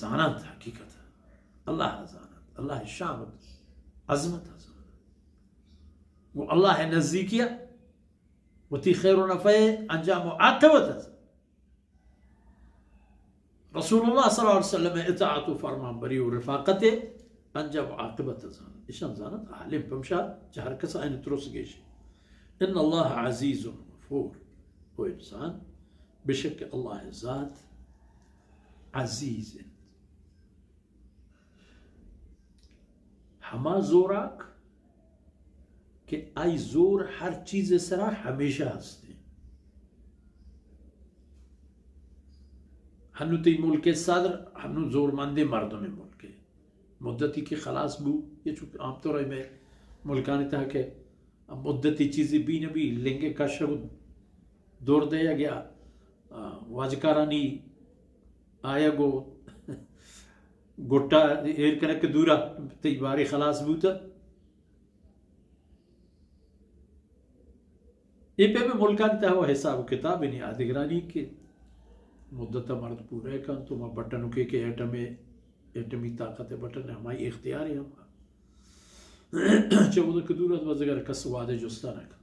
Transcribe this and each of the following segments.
زاننت حقیقت، اللہ ءَ زاننت، اللہ ءِ شان ءُ عظمت ءَ زاننت۔ گوں اللہ ءِ نزیکی ءَ وتی خیر ءُ نفع ءِ انجام ءُ عاقبت ءَ زاننت۔ رسول اللہ صلی اللہ علیہ وسلم ءِ اطاعت ءُ فرمانبری ءُ رفاقت ءِ انجام ءُ عاقبت ءَ زاننت۔ ایشاں زاننت عالم، پمشا چہ ہر کس ءَ آئی ءِ ترس گیش۔ ان اللہ عزیز غفور۔ او انسان، بے شک اللہ ءِ ذات عزیز انت۔ ہما زوراک کہ آئی زور ہر چیز ءِ سرا ہمیشہ ہست انت۔ ہنو تئی ملک ءِ صدر ہنو زورمندیں مردمے ملک ءِ۔ مدتی کہ خلاص بو، یہ چونکہ عام طور ءَ مئے ملکانی تہا کہ مدتی چیزی بی نہ بی، لنگ ءِ کشگ ءُ دور دیگ یا، آ، واجکارانی آیگ ءُ گٹا ایر کنگ کہ دورا تئی باری خلاص بوتہ۔ اے پیمیں ملکانی تہا وَ حساب ءُ کتاب نی آدگرانی کہ مدت ءَ مرد پورہ کنت ءُ ما بٹن ءُ کہ، کہ ایٹم ءِ، ایٹمی طاقت ءِ بٹن ءِ ہمائی اختیار ءَ ہم چہ ودا کہ دور ات، بزگر کس وعدے جستا نہ کنت۔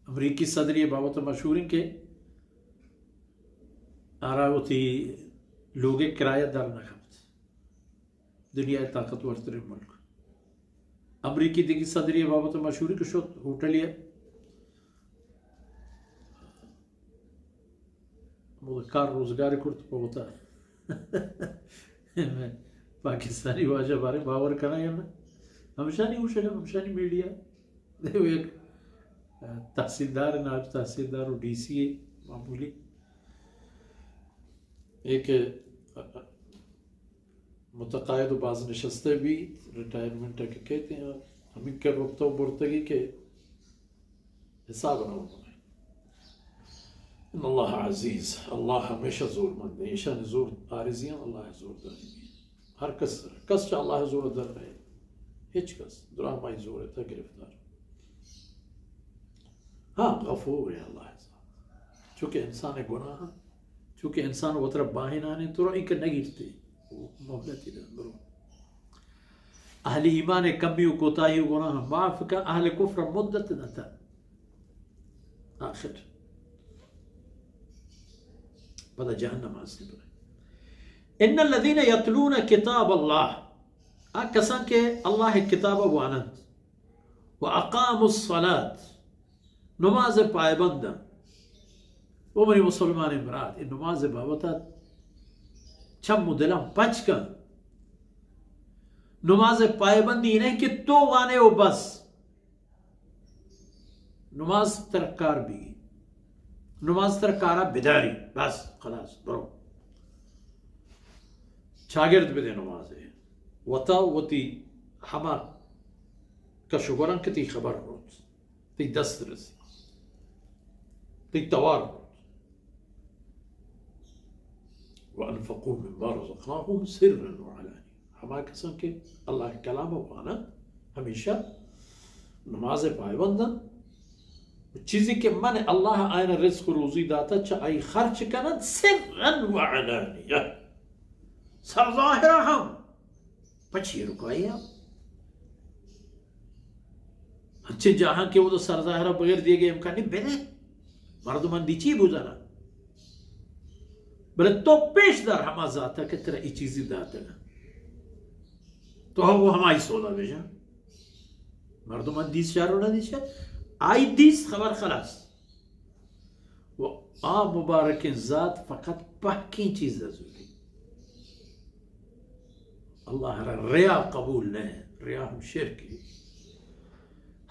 امریکی صدری بابت مشہور انت کہ آرا وتی لوگ ءِ کرایہ در نہ کپت۔ دنیا ءِ طاقتور ترین ملک۔ امریکی دگہ صدری بابت مشہور انت کہ شت ہوٹلی ءَ ہمودا کار روزگار کرت پہ وتا۔ پاکستانی واجہ بارے باور کناں یا نہ؟ ہمشانی گوشگ ءَ، ہمشانی میڈیا۔ دیو یک تحصیلدار، نائب تحصیلدار ءُ ڈی سی ءِ معمولی ایک متقاعد ءُ بازنشستہ بیت، ریٹائرمنٹ ءَ کہ کیت، ہمیں کہ رپتہ ءُ برتگی کہ حساب نہ بنے۔ ان اللہ عزیز، اللہ ہمیشہ زورمند انت، ایشانی زور عارضی انت، اللہ ءِ زور دائمی انت۔ ہر کس، کس چہ اللہ ءِ زور ءَ در نہ انت، ہچ کس، دراہ مائی زور ءِ تہ گرفتار۔ ہاں، غفور انت اللہ ءِ ذات۔ چونکہ انسان ءِ گناہ، چونکہ انسان وترا باہنانے، ترا اینکہ نہ گیرتے، مہلتی دنت، برو۔ اہل ایمان ءِ کمی ءُ کوتاہی ءُ گناہ معاف کن، اہل کفر ءَ مدت دنت۔ آخر پدا جہنم ہستی برے۔ ان الذین یتلون کتاب اللہ، آ کسان کہ اللہ ءِ کتاب ءَ واننت، و اقاموا الصلاة، نماز ءِ پائبند انت۔ او منی مسلمانیں برات، اے نماز ءِ بابت ءَ چم ءُ دلاں پچ کن۔ نماز ءِ پائبندی نہ انت کہ تو وانے ءُ بس۔ نماز ترا کار بی، نماز ترا کارا بداری، بس خلاص، برو۔ چاگرد بدے نماز ءِ۔ وتا وتی ہما کش ءُ گوراں کہ تئی خبر روت، تئی دست رسی، تئی توار روت۔ وانفقوا مما رزقناهم سرا وعلانیة۔ ہما کساں کہ اللہ ءِ کلام ءَ واننت، ہمیشہ نماز ءِ پائبند انت، چیزی کہ من اللہ ءَ آیاں رزق ءُ روزی داتہ، چہ آئی خرچ کننت، سرا وعلانیة، سرظاہر ءَ ہم، پہ چیرکائی ءَ۔ انچیں جاہاں کہ اودا سرظاہر ءَ بغیر دیگے امکان نہیں، بلے مردمان دی چی بوزانا؟ بلے تو پیش دار ہما ذاتا کہ ترا ای چیزی داتگا۔ تو ہم وہ ہمائی سودا بجن۔ مردمان دیس شہر و نہ دیس شہر۔ آئی دیس خبر خلاص۔ و آ مبارکیں ذات فقط پہکیں چیز ءَ زوری۔ اللہ را ریا قبول نہ، ریا ہم شرکی۔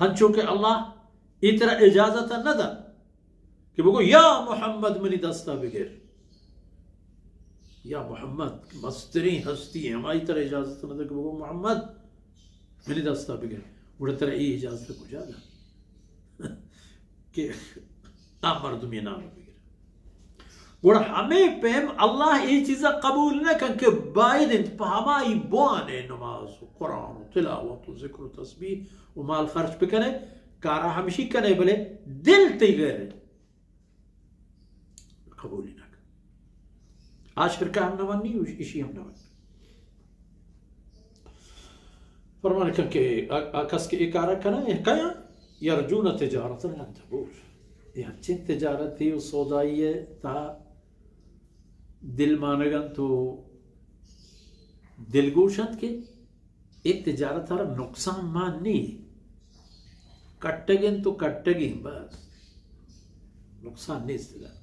ہنچو کہ اللہ ای ترا اجازت نہ دا کہ بگو یا محمد منی دستا بگر۔ یا محمد، مستریں ہستی، ہمائی ترا اجازت نہ دا کہ بگو محمد منی دستا بگر۔ گڑا ترا ای اجازت کجا دا کہ آ مردمی نام بگر؟ گڑا ہمے پیم اللہ ای چیزا قبول نہ کن کہ باید انت پہ ہمائی بوانے نماز و قرآن و تلاوت و ذکر و تسبیح و مال خرچ بکنے، کارا ہمشی کنے، بلے دل تئی غیر انت۔ قبول نہ کن۔ آ شرکا ہم نہ منی، اش-، اشی ہم نہ منی۔ فرمان کن کہ آ، آ کس کہ اے کارا کنا، اے کیا یرجون تجارتا لن تبور۔ اے ہنچیں تجارتے و سودائیے تا دل مانگ انت و دلگوش انت کہ اے تجارت ء را نقصان مان نی، کٹگ انت و کٹگ انت بس، نقصان نیست ادا۔